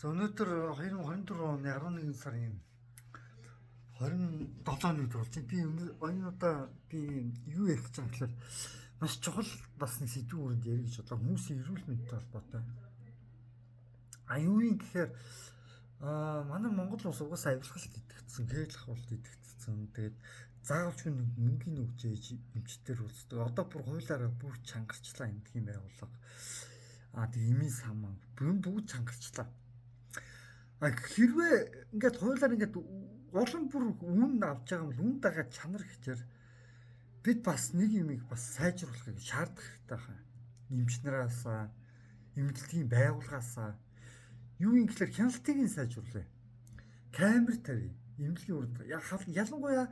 За, өнөөдөр 2024 оны 11 сарын 27-ны өдөр болж байна. Би энэ удаа би юу ярих гэж байгаа гэхээр маш чухал бас нэг сэдвийн өрөөнд ярих гэж бодлоо. Хүмүүсийн эрүүл мэндтэй холбоотой. А юу юм гэхээр манай Монгол улс угаасаа авилгалт итгэцэн, хээлх хавлт итгэцэн. Тэгээд заавалч нэг мөнгөний өгч ээж эмчтэр үлддэг. Одоо бүр хуулиараа бүр чангарчлаа эмнэлгийн байгууллага. А тэг эмийн сан ман бүгд чангарчлаа. А хэрвээ ингээд хуулиар ингээд улам бүр үн авч байгаа юм бол үн дагаа чанар хичээр бид бас нэг юмыг бас сайжруулахыг шаардах хэрэгтэй байна. Эмч нараас, эмнэлгийн байгууллагаас юу юм гэхээр хяналтыг нь сайжруулъя. Камер тавья. Эмнэлгийн үрд ялангуяа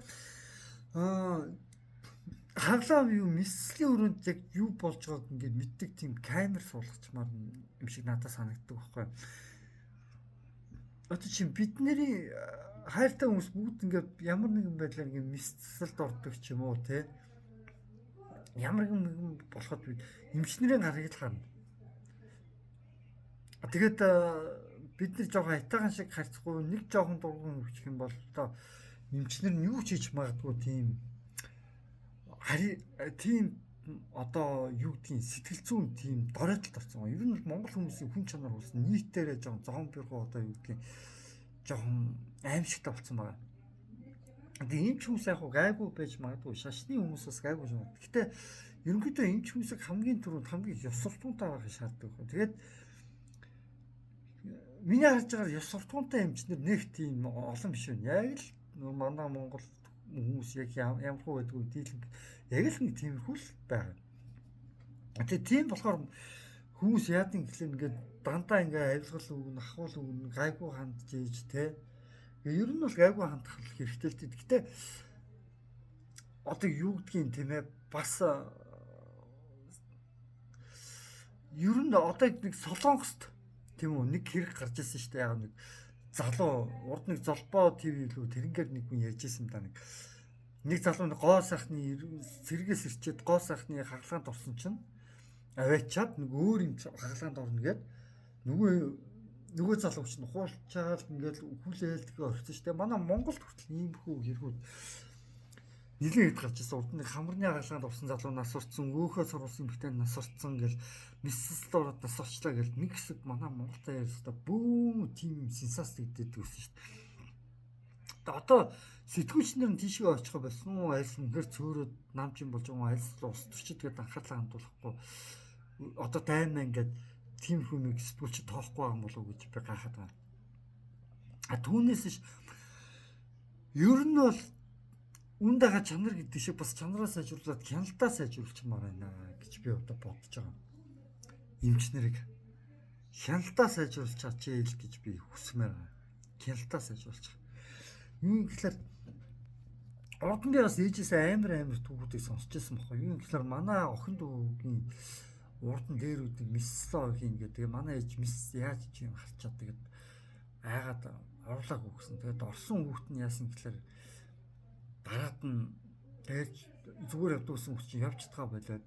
хаглаа юу мэслийн өрөөнд яг юу болж байгааг ингээд мэддэг тийм камер суулгачмаар юм шиг надад санагддаг байхгүй. Одоо чинь бидний хайртай хүмүүс бүгд ингээд ямар нэгэн байдлаар ингээд мэсэлд ордог ч юм уу те. Ямар нэгэн болоход бид эмчнэрийн гарыг л харна. Тэгээд бид нар жоохон хайтайхан шиг харьцахгүй нэг жоохон дургуун хөвчих юм бол одоо эмчнэр нь юу ч хийж магадгүй тийм хари тийм одоо юу гэдгийг сэтгэл зүйн тийм доройтолд орсон. Ер нь бол Монгол хүмүүсийн хүн чанар болсон нийтээрээ жоохон зомбиргоо одоо юу гэдгийг жоохон аимшигтай болсон байгаа. Тэгээ эмч хүмүүс яг гайгүй байж магадгүй, шашны хүмүүс бас гайгүй юм. Гэтэ ерөнхийдөө эмч хүмүүсийг хамгийн түрүүнд хамгийн ёс суртахуунтай байхыг шаарддаг. Тэгээд миний харж байгаагаар ёс суртахуунтай эмчнэр нэг тийм олон биш байна. Яг л манай Монгол хүмүүс яг ямар хуу байдгүй дийлэнх яг л нэг тиймэрхүү л байгаа. Тэгээ тийм болохоор хүмүүс яадаг гэхлээр ингээд дандаа ингээ авилгал өгнө, ахуул өгнө, гайгүй хандж ээж те. Ер нь бол гайгүй хандах хэрэгтэй л дээ. Гэтэ одоо юу гэдгийг тийм ээ бас ер нь одоо нэг Солонгост тийм үү нэг хэрэг гарч ирсэн шүү дээ. Яг нэг залуу урд нэг золбоо ТV лүү тэрнгээр нэг хүн ярьж ирсэн да, нэг залуу нэг гоо сайхны сэргээс ирчээд гоо сайхны хагалгаанд орсон чинь аваачаад нэг өөр юм хагалгаанд орно гээд нөгөө залуу чинь хуулчаал ингээд хүлээл тэгээ орсон шүү дээ. Манай Монголд хүртэл иймэрхүү хэрэгүүд нэлээд хэд гарч ирсэн. Урд нэг хамарны хагалгаанд орсон залуу нас орсон, өөхөө сурулсан эмэгтэй нас орсон гэл миссэсд ороод нас орчлаа гэл нэг хэсэг манай Монголтай ярьсаа бүүм тийм сенсац гэдэг байсан шүү дээ. Одоо сэтгүүлч нар нь тийшээ очихоо болсон уу? Альс үнэхээр цөөрөөд нам чинь болж байгаа альс улс төрчид гээд анхаарлаа хандуулахгүй одоо даймаа ингээд тийм хүмүүг сэтгүүлч тоохгүй байгаа юм болов уу гэж би гайхаад байна. А түүнээс ш ер нь бол үн дагаа чанар гэдэг шиг бас чанараа сайжруулад хяналтаа сайжруулчмаар байна гэж би одоо бодож байгаа. Эмч нарыг хяналтаа сайжруулж чадчихъя л гэж би хүсмээр байна. Хяналтаа сайжруулчих. Юу гэхээр урд нь би бас ээжээсээ амар түүхүүдийг сонсч байсан байхгүй юу. Гэхээр манай охин дүүгийн урд нь дээрүүдийг мисслоо хийн гэдэг. Тэгээ манай ээж мисс яаж чи юм харчаад тэгээд айгаад оруулаагүй гэсэн. Тэгээд орсон хүүхэд нь яасан гэхээр дараад нь тэгээд зүгээр явдаг гэсэн хүмүүс чинь явж чадгаа болоод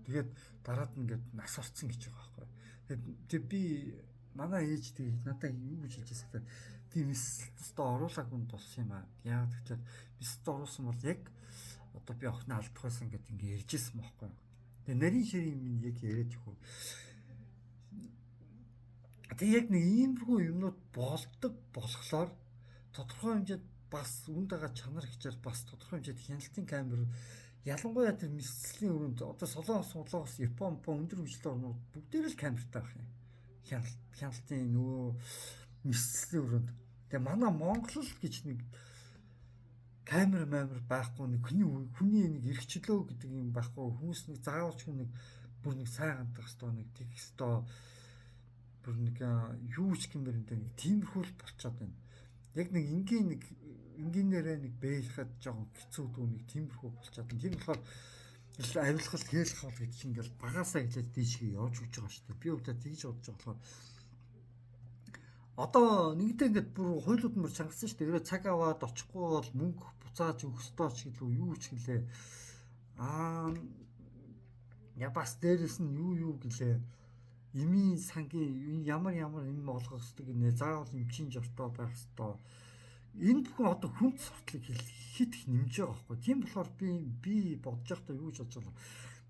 тэгээд дараад нь ингээд нас орсон гэж байгаа байхгүй. Тэгээд би манай ээж тэгээд надад юу гэж хэлж байсан гэхээр би мисстээ оруулаагүй нь болсон юм аа. Яагаад гэвэл мисстээ оруулсан бол яг одоо би охиноо алдах байсан гэдээ ингээд ярьж ирсэн байхгүй. Тэгээ нарийн ширийн минь яг яриад ихүү. Тэг яг нэг иймэрхүү юмнууд болдог болохоор тодорхой хэмжээд бас үн дагаа чанар хичээл бас тодорхой хэмжээд хяналтын камер ялангуяа тэр мэсцлийн өрөөнд одоо Солонгос, Улоос, Япон, өндөр хөгжлийн орнууд бүгдээр л камертай байх юм. Хяналтын нөгөө мэсцлийн өрөөнд. Тэгээ манай Монгол л гэж нэг камер мамер байхгүй, нэг хүний нэг эрхчлөө гэдэг юм байхгүй, хүмүүс нэг заавалч хүн нэг бүр нэг сайн хандах хэвээр нэг тэгэх хэвээр бүр нэг юу ч гэмээр юм нэг тиймэрхүү л болчиход байна. Яг нэг энгийн нэг энгийнээрээ нэг бэлэхэд жоохон хэцүү дүү нэг тиймэрхүү болчиход байна. Тийм болохоор авилгал хээлх хол гэдэг чинь ингээл багасаа эхлээд дийшгээ явж өгч байгаа шүү дээ. Би өвдө тэгж бодож байгаа болохоор одоо нэгдээ ингээд бүр хуйлууд нь бүр чангарсан шүү дээ. Ерөө цаг аваад очихгүй бол мөнгө буцааж өгөх ёстой ч гэлүү юу ч гэлээ. Аа я бас дээрэс нь юу гэлээ. Эмийн сангийн ямар ямар эм олгох ёстой гинэ. Заавал эмчийн жортой байх ёстой. Энэ бүхэн одоо хүнд суртлыг хит их нэмж байгаа байхгүй. Тийм болохоор би бодож байхдаа юу гэж бодож байгаа вэ?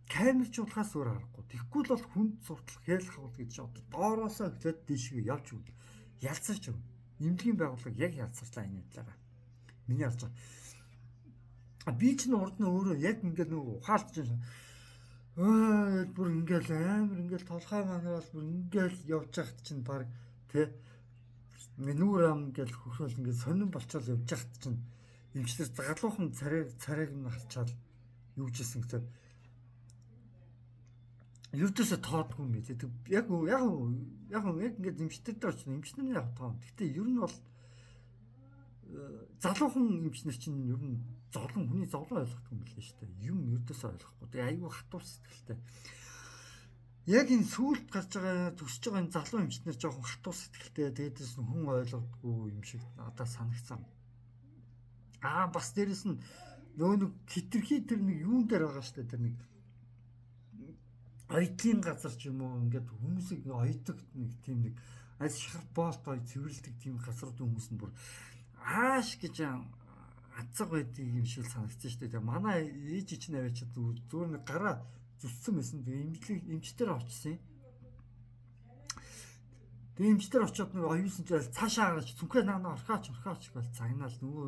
Камержуулахаас өөр аргагүй. Тэгэхгүй л бол хүнд суртал хээлх хавал гэж одоо доороосоо эхлээд дээшгээ явж өгнө. Ялцарч өгнө. Эмнэлгийн байгууллага яг ялцарлаа энэ талаараа. Миний харж байгаа. Би ч н урд нь өөрөө яг ингээд нөгөө ухаалж чинь бүр ингээл амар ингээл толгой мангаал бүр ингээл явж байхад чинь баг тэ нүүр ам ингээл хөхрөл ингээд сонирн болчоол явж байхад чинь эмчлэр залуухан царайг нь харчаал юу гэжсэн гэхээр ердөөсө тоодгүй юм билээ. Яг яг яг яг ингээд эмчтэр дээр очно эмчнэр яг тоон. Гэтэ ер нь бол залуухан эмчнэр чинь ер нь зовлон хүний зовлон ойлгохгүй юм билээ шүү дээ. Юм ердөөсөө ойлгохгүй. Тэгээ айгүй хатуу сэтгэлтэй. Яг энэ сүүлд гарч байгаа төсөж байгаа энэ залуу эмчнэр жоохон хатуу сэтгэлтэй. Тэгээд нь хүн ойлгодгүй юм шиг надад санагцсан. Аа бас дээрэс нь нөгөө нэг хитрхи тэр нэг юун дээр байгаа шүү дээ. Тэр нэг оёдлын газар ч юм уу ингээд хүмүүсийг оёдог нэг тийм нэг аль шахар боолт ой цэвэрлдэг тийм газруудын хүмүүс нь бүр ааш гэж азаг байдаг юм шиг санагдсан шүү дээ. Тэгээ манай ээж чинь аваачаад зүгээр нэг гараа зүссэн байсан. Тэгээ эмчлэг эмчтэр очсон юм. Тэгээ эмчтэр очиод нэг оюусан чинь цаашаа гарч цүнхээ наа орхиоч орхиоч гэж загнаал нөгөө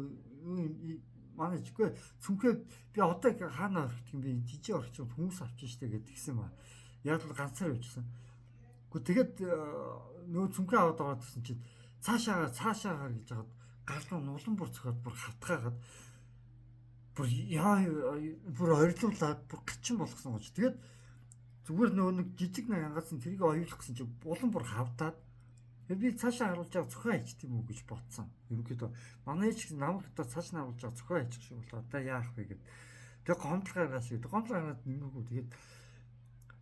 манай чиггүй цүнхээ би одоо хаана орхих юм бэ? Жижиг орхичих хүмүүс авчих штэ гэдэг гисэн ба. Яг л ганцаар явчихсан. Гэхдээ тэгээд нөгөө цүнхээ аваад ороод ирсэн чинь цаашаа цаашаа гар гэж хагаад гал руу нулан бүр цохиод бүр хавтгаагаад бүр яа бүр орилуулад бүр гачин болгосон гэж. Тэгээд зүгээр нөгөө нэг жижиг нэг ангацсан тэрийг оюулах гэсэн чинь улам бүр хавтаад би цаашаа харуулж байгаа цохио хийчих юм уу гэж бодсон. Ерөнхийдөө манай ч намайг одоо цааш нь харуулж байгаа цохио хийчих шиг болоо. Одоо яах вэ гэд. Тэгээ гомдол гаргаас шүү. Гомдол гаргаад нэмэргүй. Тэгээд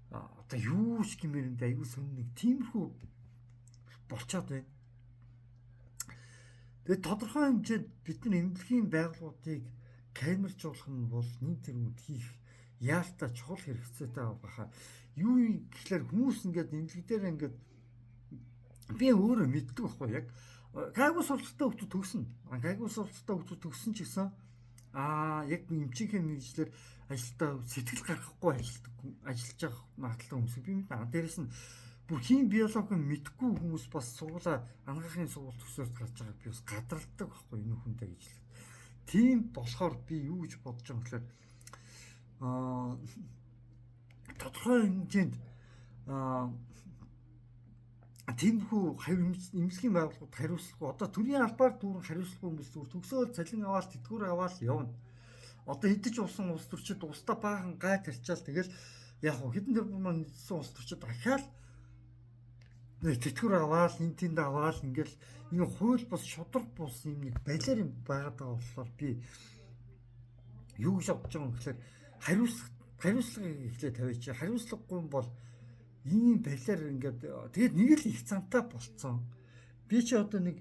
одоо юу ч гэмээр юм да айгүй сонь нэг тиймэрхүү болчоод байна. Тэгээд тодорхой хэмжээнд бид нар эмнэлгийн байгууллагуудыг камержуулах нь бол нэг тэргүүд хийх яалтаа чухал хэрэгцээтэй байгаа. Юу гэхлээр хүмүүс ингээд эмнэлэг дээр ингээд би өөрөө мэддэг байхгүй яг гайгүй сурталтай хүмүүс төгснө. Гайгүй сурталтай хүмүүс төгссөн ч гэсэн яг эмчийнхээ мэргэжлээр ажилдаа сэтгэл гаргахгүй ажиллаж байгаа магадлалтай хүмүүс би мэднэ. Дээрээс нь бүр хим биологи мэдхгүй хүмүүс бас сургуулаа ангаахын сургууль төгсөөд гарч байгааг би бас гадралдаг байхгүй энэ хүнтэй гэж л. Тийм болохоор би юу гэж бодож байгаа юм гэхээр тодорхой хэмжээнд тиймэрхүү эмнэлгийн байгууллагууд хариуцлагагүй одоо төрийн албаар дүүрэн хариуцлагагүй хүмүүс зүгээр төгсөөл цалин аваад тэтгэвэр аваад явна. Одоо идэж уусан улс төрчид устдаа баахан гай тарчаал тэгэл яг хэдэн тэрбум нийцсэн улс төрчид дахиад тэтгэвэр аваад энэ тэнд аваад ингээл энэ хууль бус шудраг бус юм нэг балиар юм байгаад байгаа болохоор би юу гэж бодож байгаа юм гэхээр хариуцлагыг эхлээ тавиач. Хариуцлагагүй бол ийм балиар ингээд тэгээд нэг л их цантаа болцсон. Би чи одоо нэг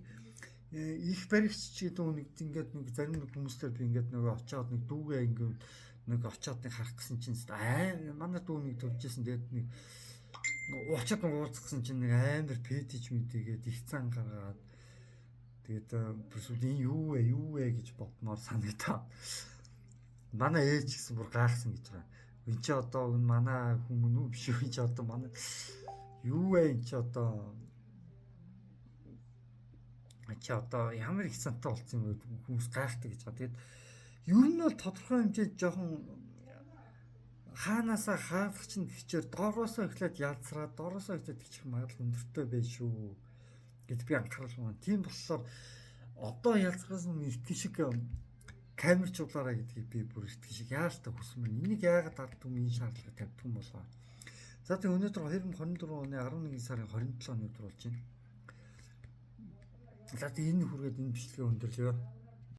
их баригч гэдэг нэг ингээд нэг зарим нэг хүмүүстээр би ингээд нөгөө очиод нэг дүүгээ ингээд нэг очиод нэг харах гэсэн чинь манай дүү нэг төржсэн. Тэгээд нэг очиод нэг уулзах гэсэн чинь нэг амар пэтиж мэдээгээд их цан гаргаад тэгээд бүр энэ юу вэ юу вэ гэж бодмоор санагдаа. Манай ээж гэсэн бүр гайхсан гэж байгаа. Энд чи одоо манай хүн мөн үү биш үү чи одоо манай юу вэ энэ чи одоо чи одоо ямар их цантай болсон юм бэ хүмүүс гайхдаг гэж байгаа. Тэгээд ер нь бол тодорхой хэмжээд жоохон хаанаасаа хаалгач нь хичээр доороосоо эхлээд ялцраад доороосоо эхлээд хичих магадлал өндөртэй байж шүү гэд би анхаарал байна. Тийм болохоор одоо ялцраас нь итгэх шиг камерчуулаарай гэдгийг би бүр итгэх шиг яалтаа хүсэн байна. Энийг яагаад ард түмэн энэ шаардлага тавьдаг юм болоо. За тэг өнөөдөр 2024 оны 11 сарын 27-ны өдөр болж байна. За тэг энэ хүргээд энэ бичлэгээ өндөрлөё.